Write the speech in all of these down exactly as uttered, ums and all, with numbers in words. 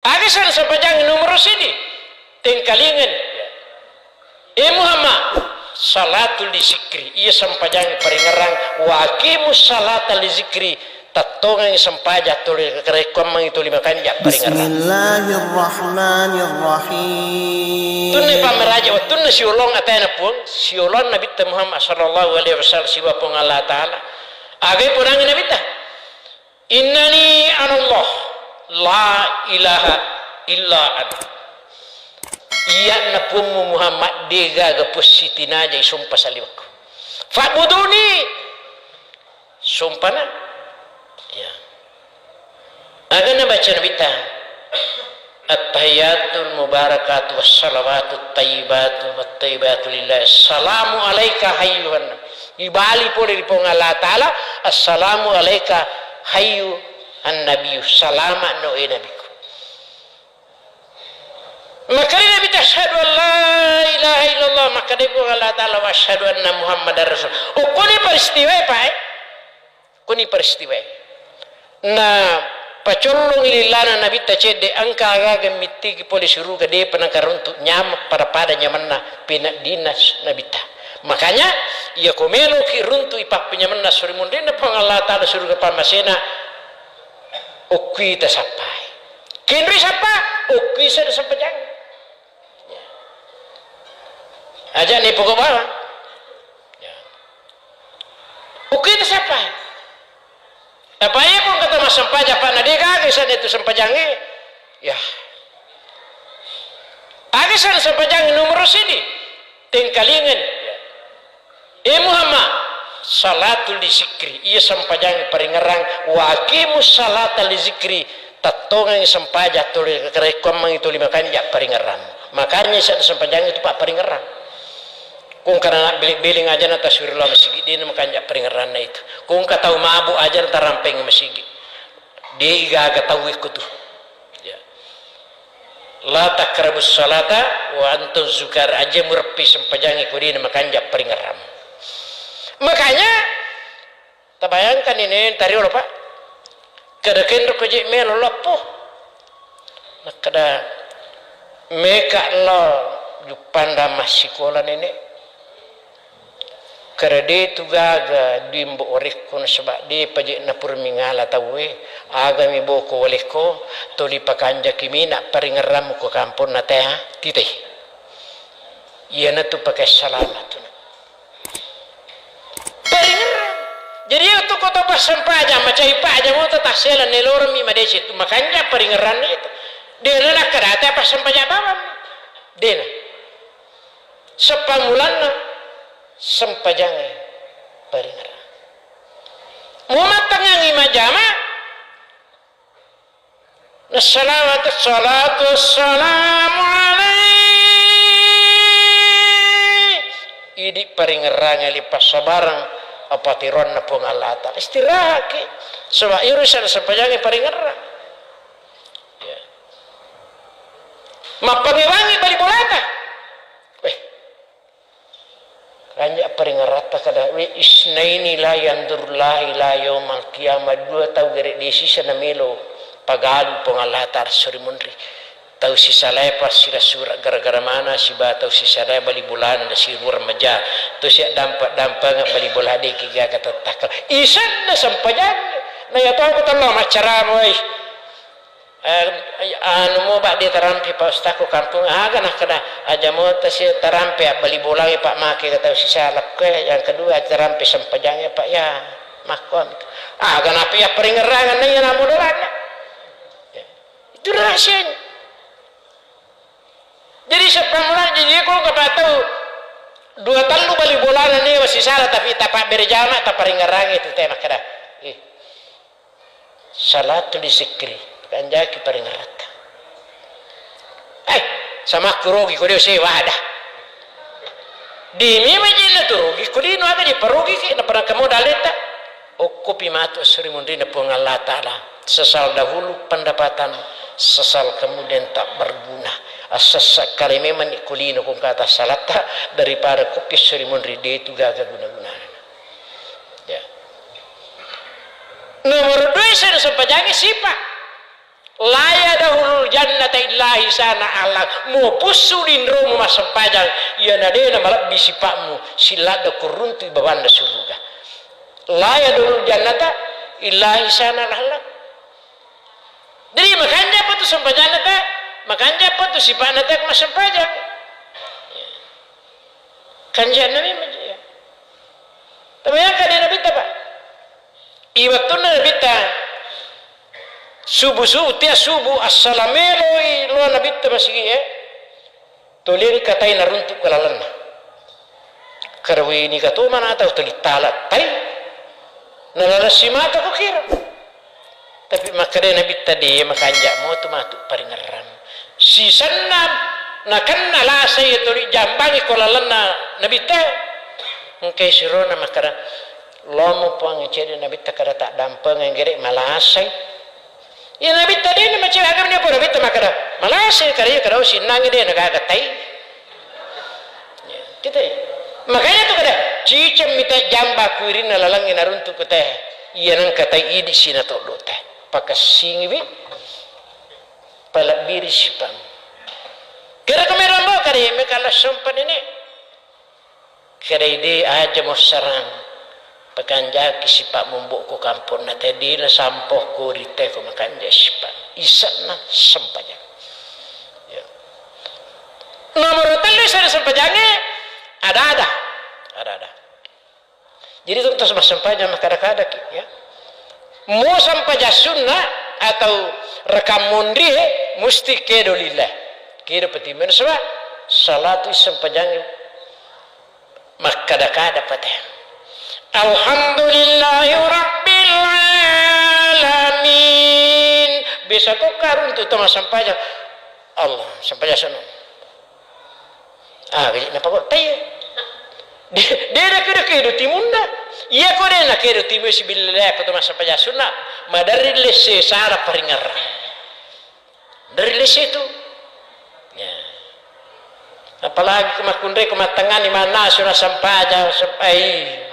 Aga sa sempajangnge nomoro seddi? Tengkalingeng. Eh Muhammad, salatu li zikri, iya sempajangnge paringerrang, wa aqimus salata li zikri, tattongengngi sempajang tuli, karekkuammengngi tuli makanja paringerrang. Bismillahirrahmanirrahim. Tunna pameraja wettunna siolong atena Puang, siolong Nabitta Muhammad sallallahu alaihi wasallam sibawa Puang Allah Ta'ala. Agai podangngi Nabitta? Innani anallah, la ilaha illa ana. Iyanna Puammu Muhammad, degaga puang sitinajai sompa saliwekku. Fa'buduni, sompana. Ya. Aga nabaca Nabitta? At-tahiyatul mubarakatu wassalawatut tayyibatu wattayyibatu lillahi. Assalamu alaika hayyuhan nabi. Ibali pole ri Puang Allah Ta'ala, "Assalamu alaika hayyuhan nabiyyu." Salama no e nabiku. Makkedai Nabitta, "Asyhadu an la ilaha illallah." Makkedai Puang Allah Ta'ala, "Wa asyhadu anna Muhammadar Rasul." Okkoni peristiwa e, Pak, eh? Kuni peristiwae. Na pacollongi lilana Nabitta cedde, engka agaga mittiki pole suruga, depa nakaruntu nyameng pada-pada nyamenna peneddinna s-, Nabitta. Makanya, iyako meloki runtu ipappenyamenna suri munrinna Puang Allah Ta'ala suruga pammasena, okkuita sappai. Kenri sappa, okkui sada sempajang. Aja ni pokok bawang. Ya. Ukitu siapa? Apa iya kong kata massempajang, Pak, na de gaga isana itu sempajangnge? Ya. Aga isana sempajangnge nomoro seddi? Tengkalingeng. Ya. Eh Muhammad, salatu li zikri, iya sempajangnge paringerrang, wa aqimus salata li zikri, tattongengngi sempajang tuli, karekkuammengngi tuli makanja paringerrang. Makanya isana sempajangnge itu, Pak, paringerrang. Kong kana bele-beleng ajana tasuri lao masigi, dena makanja paringerranna itu. Kong ka tau mabuk ajana tarampeng masigi. De gaga tau ikkutu. Ya. La taqrabus salata wa antum sukara, aja mureppi sempajangnge ko dena makanja paringerrang. Makanya, tabayangkan ini, tariolo, Pak. Kada kenro ko je melo lappo. Nakkeda meka lao juppanda massikola, Nenek. Kere de tu gaga dui mbo orekko, nasaba de paje napura mingala tauwe, aga mi boko walekko, toli pakanjaki mina paringerrammu ko kamponna tea titai. Iyanatu pakai salama tu. Paringerrang. Jadi iya tu ko tau passempajang, macai pajang, mo tau tassela neloreng mi madeceng tu, makanja paringerranna itu. Dena nakkeda te passempajang bawang. Dena. Seppamulanna sempajangnge paringerrang. Mumattengngangngi majjama, nassalawat, assalatu wassalamu alaik. Idi paringerrangnge li passabareng apa tiroanna Puang Allah Ta'ala. Istirahatki. Sebab iro isana sempajangnge paringerrang. Ya. Mappangewangi bali bolata. Weh. Kanja paringeratta kada, we isnaini la yanzurullahu ila yaumal qiyamah, dua tau gere de sisa namelo pagalu Puang Allah Ta'ala suri munri. Tau sisalae passira sura gara-gara mana siba tau sisalae bali bolana na sirua remaja. Tau sia dampa-dampanga bali bola de ki gaga tettakal. Isenna sempajang. Na ya tau ko tello maccarama wai. Eh, anu mo, Pak, de tarampe, Pak Ustaz, ko kampung, aga nakkeda, aja mo tasi tarampe, abbali bolangnge, Pak, make ke tau sisala, kue, yang kedua, aja tarampe sempajangnge, Pak, ya, makko, aga nape ya paringerrangan, na iya namodolanna. Ya. Itu rahasianya. Jadi, seppamula, jadi, ko nggak tahu, dua tellu bali bolana ni masih salah, tapi tapak berjamaah, taparingerrangi itu, teh, makkeda. Eh. Salatu li zikri, kanjaki paringeratta. Eh, samakku rugi ko de sewa ada. Demi majinna tu rugi, ko lino aga diparugi ki, na parangka modal detta. Okkopi matu assuri munrina Puang Allah Ta'ala. Sesal dahulu pendapatan, sesal kemudian tak berguna. Assessa kale memang ni ko lino kong kata salatta daripada kopi assuri munri de tu gaga guna-gunana. Ya. Nomor dua, sena sempajangnge sipa. La yadkhulul Jannata illa hisana ahla, mo pussu dinromu massempajang, iyana dena malebbi sipa'mu, silladda kuruntu bawanna suruga. La yadkhulul jannata illa hisana ahla. Jadi makanja apa tu sempajangna ta, makanja apa tu sipa'na ta massempajang. Kanjana memang iya. Tapi yang kada Nabitta, Pak. Iwattunna Nabitta subuh-subuh, tiap subuh assalameloi lo Nabitta masigi e. Toliang katai naruntuk ke lalenna. Karawi ni kato mana tau toli tala tai. Nalalessi mata ko kira. Tapi makkeda Nabitta de makanja mo tu matu paringerrang. Sisenna nakenna lasai toli jambangi ko lalenna Nabitta. Engkai sirona makkeda, lomo puang cede Nabitta kada tak dampeng gere malasai. Iya Nabitta de na macam agam ni apa Nabitta makkeda, malasai kada iya kada sinnangi de na gaga tai. Ya, kita ya. Makanya tu kada ciceng mita jamba kuirinna lalangi naruntuk kute. Iya nang katai idi sina todo teh. Pakassingi wi. Palebbiri sipang. Kira kemero ambo kada ya mekala sempat ini. Kira ide aja mo sarang. Pakanjaki sipa mumbokko kamponna te dina sampohko rite ko makanja sipa. Isa'na sempajang. Ya. Nomor tellu isa'na sempajange ada-ada. Ada-ada. Jadi itu terus massempajang makkada-kadaki ya. Mo sempajang sunna atau rekam mondrie musti kedo lillah. Kedo petimena sebab salatu sempajange makkada-kada pate. Alhamdulillahi rabbil alamin. Biasa to karung tu tengah sempajang. Allah, sempajang sunna. Ah, gede napa kok? Taiye. De, de na kedo-kedo timunna. Iya ko de na kedo timu sibilillah ko to massempajang sunna. Maderri lesse sara paringerrang. Dari lesse tu. Ya. Apalagi ko makkunrai ko mattangani mana suna sempajang sempai.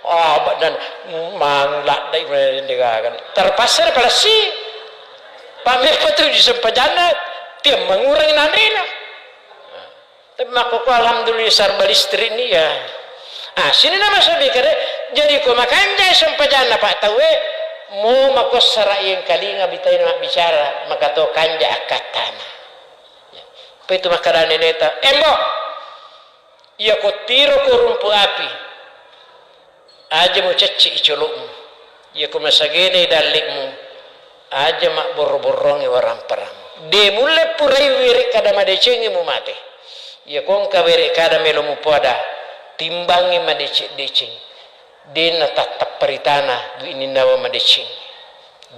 Oh, badan mangladdai mendegakan. Terpaksa palessi. Pameppa tu di sempajanna tiang mengurangi nanrena. Tapi makkoko alhamdulillah sarba listrik ni ya. Ah, sini nama sabi kare. Jadi ko makanjai sempajanna Pak Tawe, mo makossara yang kalinga bitai na bicara, maka to kanja akkattana. Apa itu makkada neneta, "Embo, iya ko tiro ko rumpu api." Aja mucecci i colo'mu. Iya ko masagenai dalle'mu, aja mabborro-borrongi waramparang. De mulle purai were kada madecengi mumate. Iya ko engka were kada melo mupoada, timbangi madeceng-deceng. De natattappa ritana wininnawa madeceng.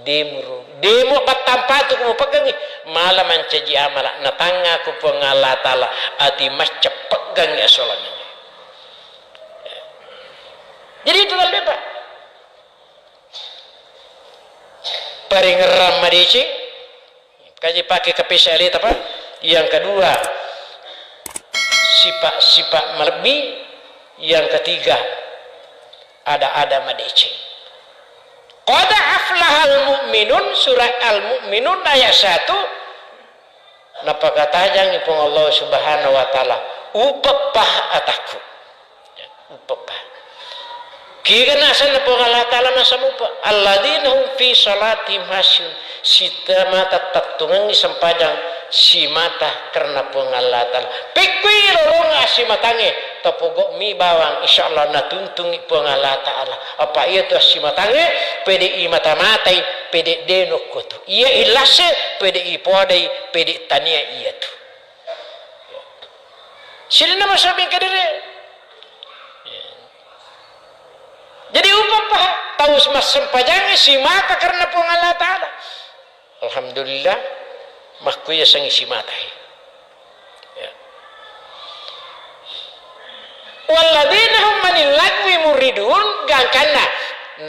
De muru, de mu battampatu ko mupeggangi, mala mancaji amala, natangnga ko Puang Allah Taala, ati macca peggangi asolangengnge. Jadi itu kan bebas. Paringerrang madeceng, kaji pakai kapesa aleta, Pak. Yang kedua, sifat-sifat malebbi. Yang ketiga, ada-ada madeceng. Qad aflahal mu'minun, surat Al-Mu'minun ayat satu. Napakatajangngi Puang Allah Subhanahu wa Ta'ala, upeppa atakku. Ya, upeppa. Kiga nasenna Puang Allah Ta'ala nasaba upeppa? Alladzina hum fi salatihim khasyi'un. Sitamata tattungengngi sempajang simata karena Puang Allah Ta'ala. Pekkui lolong assimatangnge, tapogo'mi bawang, insya Allah natuntungngi Puang Allah Ta'ala. Apa iya tu assimatangnge, pede i mata-matai, pede de nokko tu. Iya illasse, pede i podai, pede tania iya tu. Sininna masabing kedere. Jadi upeppa tau massempajang simata karena Puang Allah Ta'ala. Alhamdulillah, makkuya sengi simata. Ya. Walladzina hum 'anil lagwi mu'ridun, gangkanna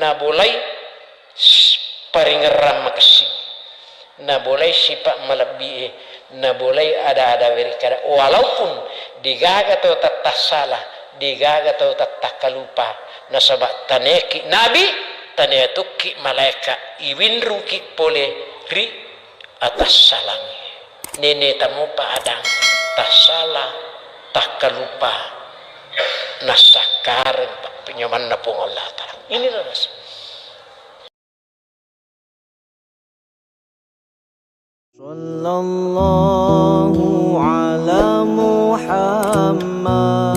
nabolai paringerrang makessing. Nabolai sipa malebbi'e, nabolai ada-ada werekkada. Walaupun degaga tau tattassala, degaga tau tattakkalupa, nasaba taniaki nabi, taniatukki malaeka, iwinrungki pole ri atassalangnge. Nene tamupa adang, tassala, takkalupa, nassakkareng pa-, penyomanna Puang Allah Ta'ala. Inilah rasul. Sallallahu ala Muhammad.